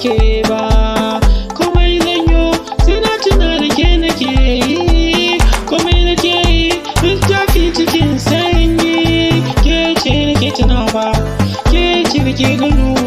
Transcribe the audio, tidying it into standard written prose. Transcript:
ke ba. Komai zan yo sai na tuna da ke nake yi. Komai nake yi, littafi cikin sanyi, ke ce nake tunawa, ke ce nake ganowa.